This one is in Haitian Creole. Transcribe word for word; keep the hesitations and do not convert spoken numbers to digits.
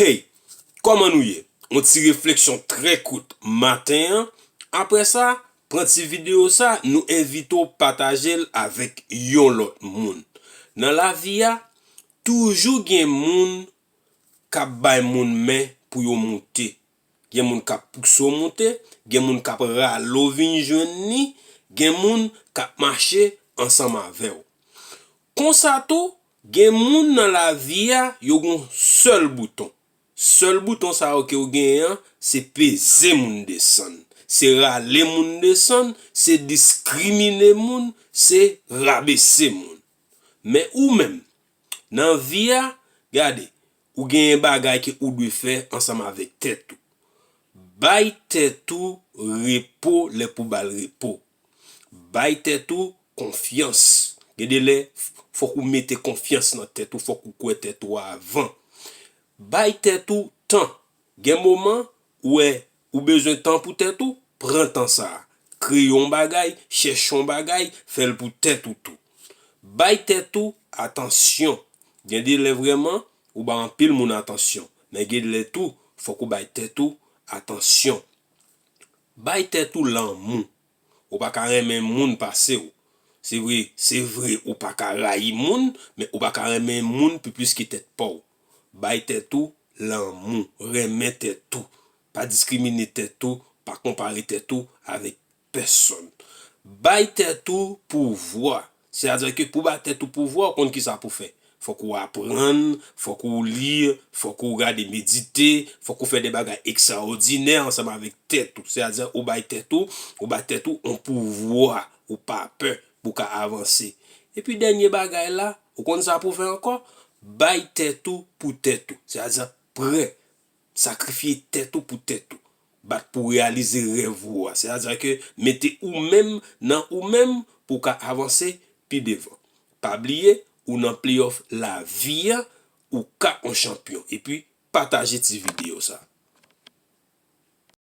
Hey, kòman nou ye? Yon ti refleksyon trè kout maten an. Apre sa, pran ti videyo sa, nou envite w pataje l avèk yon lòt moun. Nan lavi a, toujou gen moun k ap bay moun men pou yo moute. Gen moun k ap pouse w moute, gen moun k ap rale w vin jwenn li, gen moun k ap mache ansanm avè w. Konsa tou, gen moun nan lavi a, yo gon sèl bouton. Sèl bouton sa yo ke yo genyen an, se peze moun desann, se rale moun desann, se diskrimine moun, se rabese moun. Men ou menm, nan vi a, gade, ou genyen bagay ke ou dwe fè ansanm avèk tèt ou. Bay tèt ou repo lè pou ba l repo. Bay tèt ou konfyans. Gen de lè, fòk ou mete konfyans nan tèt ou, fòk ou kwè tèt ou avan. Bay tèt ou tan. Gen moman, ou wè, ou bezwen tan pou tèt ou, pran tan sa a. Kreye yon bagay, chèche yon bagay, fè l pou tèt ou tou. Bay tèt ou atansyon. Gen de lè vrèman, ou ba anpil moun atansyon. Men gen de lè tou, fòk ou bay tèt ou atansyon. Bay tèt ou lanmou. Ou pa ka renmen moun pase w. Se vre, se vre, ou pa ka rayi moun, men ou pa ka renmen moun pi plis ke tèt pa w. Bay tèt ou lanmou, renmen tèt ou. Pa diskrimine tèt ou, pa konpare tèt ou avèk pèsonn. Bay tèt ou pouvwa. Sètadi ke pou bay tèt ou pouvwa, ou konn kisa pou fè. Fòk ou aprann, fòk ou li, fòk ou gade medite, fòk ou fè de bagay ekstraòdinè ansanm avèk tèt ou. Sètadi ou bay tèt ou, ou bay tèt ou yon pouvwa, ou pa pè pou ka avanse. Epi dènye bagay la, ou konn sa pou fè ankò? Bay tèt ou pou tèt ou. Sètadi prè, sakrifye tèt ou pou tèt ou. Bat pou reyalize rèv ou a. Sètadi ke mete ou menm nan ou menm pou w ka avanse pi devan. Pa bliye, ou nan playoff lavi a, ou ka yon chanpyon. Epi, pataje ti videyo sa.